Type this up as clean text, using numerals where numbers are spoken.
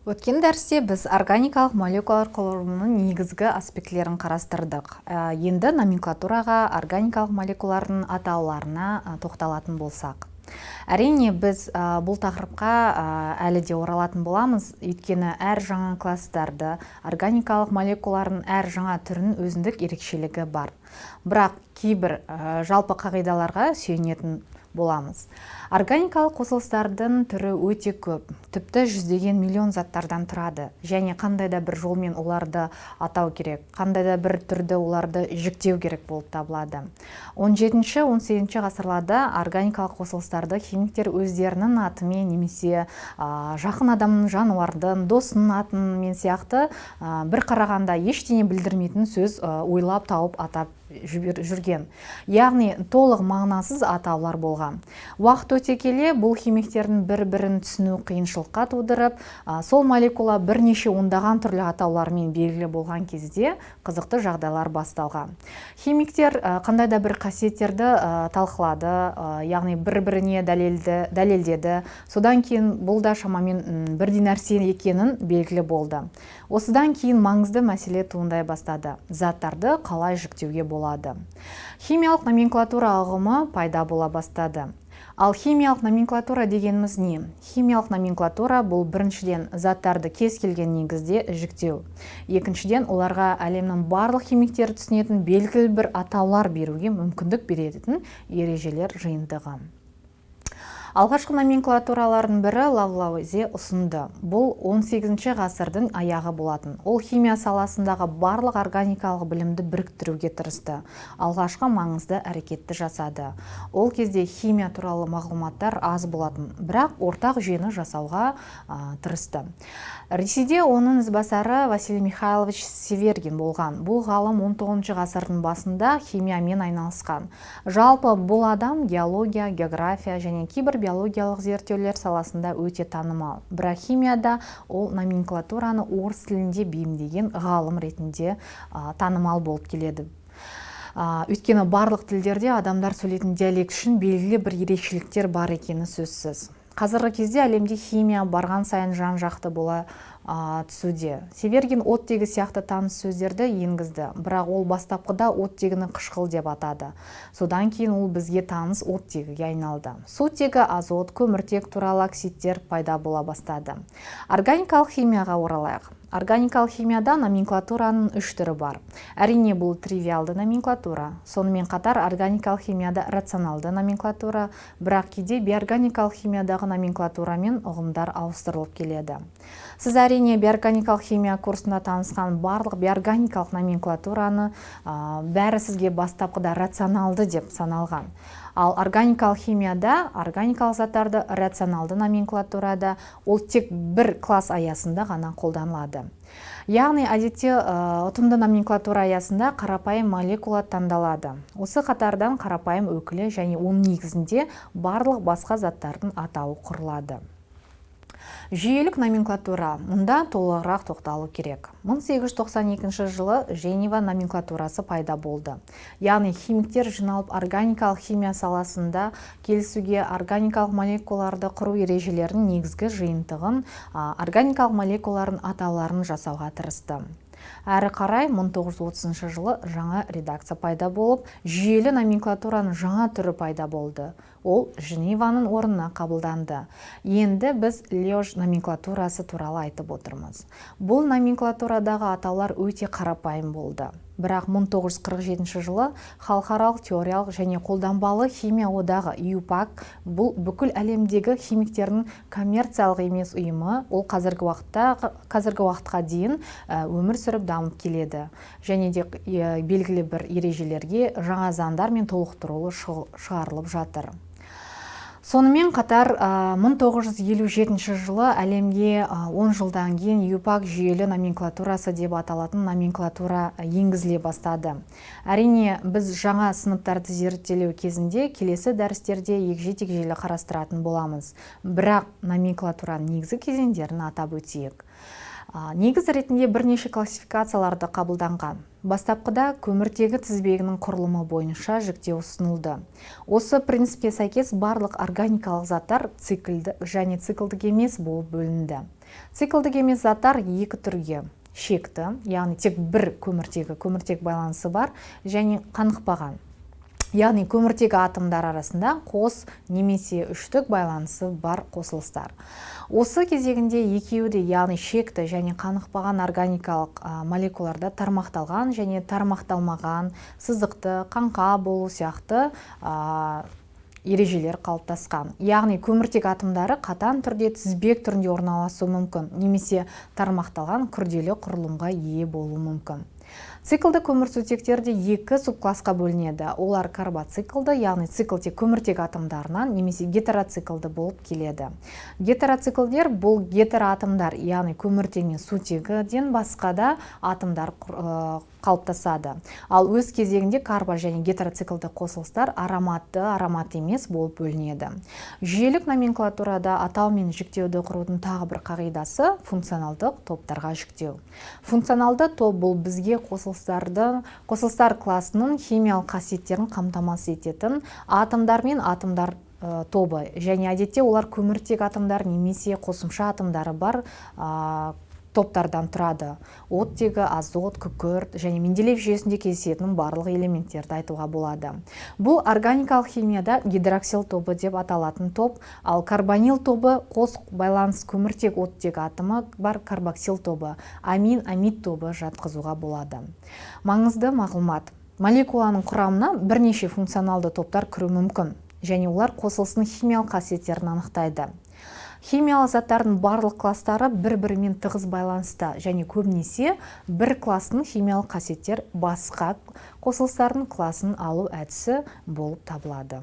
Өткен дәрісте біз органикалық молекулалар құрылымының негізгі аспектілерін қарастырдық. Енді номенклатураға, органикалық молекулалардың атауларына тоқталатын болсақ. Әрине, біз бұл тақырыпқа әлі де оралатын боламыз, өйткені әр жаңа класстарды, органикалық молекулалардың әр жаңа түрінің өзіндік ерекшелігі бар. Бірақ кейбір жалпы қағидаларға сүйенетін боламыз. Органикалық қосылыстардың түрі өте көп, тіпті жүздеген миллион заттардан тұрады және қандай да бір жолмен оларды атау керек, қандай да бір түрді оларды жіктеу керек болып табылады. 17-18 ғасырларда органикалық қосылыстарды химиктер өздерінің атымен немесе жақын адамның, жануардың, досының атымен сияқты бір қарағанда ештеңе білдірмейтін сөз ойлап тауып атап жүрген. Яғни толық мағынасыз атаулар болған. Уақыт өте келе бұл химиктердің бір-бірін түсіну қиыншылыққа тудырып, сол молекула бірнеше ондаған түрлі атаулармен белгілі болған кезде қызықты жағдайлар басталған. Химиктер қандай да бір қасиеттерді талқылады, яғни бір-біріне дәлелдеді. Содан кейін бұл да шамамен бірдей нәрсе екенін белгілі болды. Осыдан кейін маңызды мәселе туындай бастады. Заттарды қалай жіктеуге болады? Химиялық номенклатура ұғымы пайда бола бастады. Ал химиялық номенклатура дегеніміз не? Химиялық номенклатура бұл біріншіден заттарды кез келген негізде жіктеу. Екіншіден, оларға әлемнің барлық химиктері түсінетін белгілі бір атаулар беруге мүмкіндік беретін ережелер жиынтығы. Алғашқы номенклатуралардың бірі Лавуазье ұсынды. Бұл 18 ғасырдың аяғы болатын. Ол химия саласындағы барлық органикалық білімді біріктіруге тырысты. Алғашқы маңызды әрекетті жасады. Ол кезде химия туралы мағлұматтар аз болатын, бірақ ортақ жүйені жасауға тырысты. Ресейде оның ізбасары Василий Михайлович Севергин болған. Бұл ғалым 19 ғасырдың басында химиямен айналысқан. Жалпы бұл адам геология, география және кейбір биологиялық зерттеулер саласында өте танымал. Бірақ химияда ол номенклатураны орыс тілінде бейімдеген ғалым ретінде танымал болып келеді. Өйткені барлық тілдерде адамдар сөйлейтін диалект үшін белгілі бір ерекшеліктер бар екені сөзсіз. Қазіргі кезде әлемде химия барған сайын жан-жақты бола түсуде. Севергин оттегі сияқты таныс сөздерді енгізді, бірақ ол бастапқыда оттегіні қышқыл деп атады. Содан кейін ол бізге таныс оттегіге айналды. Сутегі, азот, көміртек туралы оксидтер пайда бола бастады. Органикалық химияға оралайық. Органикалық химияда номенклатураның үш түрі бар. Әрине, бұл тривиалды номенклатура. Сонымен қатар органикалық химияда рационалды номенклатура, бірақ кейде бейорганикалық химиядағы номенклатурамен ұғымдар ауыстырылып келеді. Сіз әрине бейорганикалық химия курсында танысқан барлық бейорганикалық номенклатураны бәрі сізге бастапқыда рационалды деп саналған. Ал органикалық химияда органикалық заттарды рационалды номенклатурада ол тек бір класс аясында ғана қолданылады. Яғни әдетте ұтымды номенклатура аясында қарапайым молекула таңдалады. Осы қатардан қарапайым өкілі және оның негізінде барлық басқа заттардың атауы құрылады. Жүйелік номенклатура. Мұнда толығырақ тоқталу керек. 1892 жылы Женева номенклатурасы пайда болды. Яғни химиктер жиналып органикалық химия саласында келісуге органикалық молекулаларды құру ережелерінің негізгі жиынтығын, органикалық молекулалардың атауларын жасауға тырысты. Әрі қарай 1930 жылы жаңа редакция пайда болып, жүйелі номенклатураның жаңа түрі пайда болды. Ол Женеваның орнына қабылданды. Енді біз Льеж номенклатурасы туралы айтып отырмыз. Бұл номенклатурадағы атаулар өте қарапайым болды. Бірақ 1947 жылы Халықаралық теориялық және қолданбалы химия одағы ЮПАК, бұл бүкіл әлемдегі химиктердің коммерциялық емес ұйымы, ол қазіргі уақытқа дейін өмір сүріп дамып келеді. Және де белгілі бір ережелерге жаңа заңдар мен толықтырулы шығарылып жатыр. Сонымен қатар, 1957 жылы әлемге 10 жылдан кейін ЮПАК жүйелі номенклатурасы деп аталатын номенклатура енгізіле бастады. Әрине, біз жаңа сыныптарды зерттелеу кезінде келесі дәрістерде егжей-тегжейлі қарастыратын боламыз. Бірақ номенклатураның негізгі кезеңдерін атап өтейік. Негіз ретінде бірнеше классификацияларды қабылданған. Бастапқыда көміртегі тізбегінің құрылымы бойынша жіктеу ұсынылды. Осы принципке сәйкес барлық органикалық заттар циклді және циклдік емес болып бөлінді. Циклдік емес заттар екі түрге: шекті, яғни тек бір көміртегі, көміртек байланысы бар, және қанықпаған, яғни көміртегі атомдар арасында қос немесе үштік байланысы бар қосылыстар. Осы кезегінде екеуі де, яғни шекті және қанықпаған органикалық молекулаларда тармақталған және тармақталмаған, сызықты, қаңқа болу сияқты ережелер қалыптасқан. Яғни көміртек атомдары қатаң түрде тізбек түрінде орналасуы мүмкін немесе тармақталған күрделі құрылымға ие болуы мүмкін. Циклді көмірсутектер де екі субклассқа бөлінеді. Олар карбоциклді, яғни цикл тек көміртек атомдарынан, немесе гетероциклді болып келеді. Гетероциклдер — бұл гетероатомдар, яғни көміртек мен сутегіден басқа да атомдар қалыптасады. Ал өз кезегінде карбо және гетероциклді қосылыстар ароматты, ароматты емес болып бөлінеді. Жүйелік номенклатурада атау мен жіктеуді құрудың тағы бір қағидасы — функционалдық топтарға жіктеу. Функционалды топ — бұл бізге қосылыстар классының химиялық қасиеттерін қамтамасыз ететін атомдар мен атомдар тобы және әдетте олар көміртек атомдар немесе қосымша атомдары бар топтардан тұрады. Оттегі, азот, күкірт және Менделеев жүйесінде кездесетін барлық элементтерді айтуға болады. Бұл органикалық химияда гидроксил тобы деп аталатын топ, ал карбонил тобы — қос байланыс көміртек оттегі атомы бар карбоксил тобы, амин, амид тобы жатқызуға болады. Маңызды мағлұмат: молекуланың құрамына бірнеше функционалды топтар кіруі мүмкін және олар қосылысының химиялық қасиеттерін анықтайды. Химиялық заттардың барлық класстары бір-бірімен тығыз байланыста және көбінесе бір класстың химиялық қасиеттер басқа қосылыстардың классын алу әдісі болып табылады.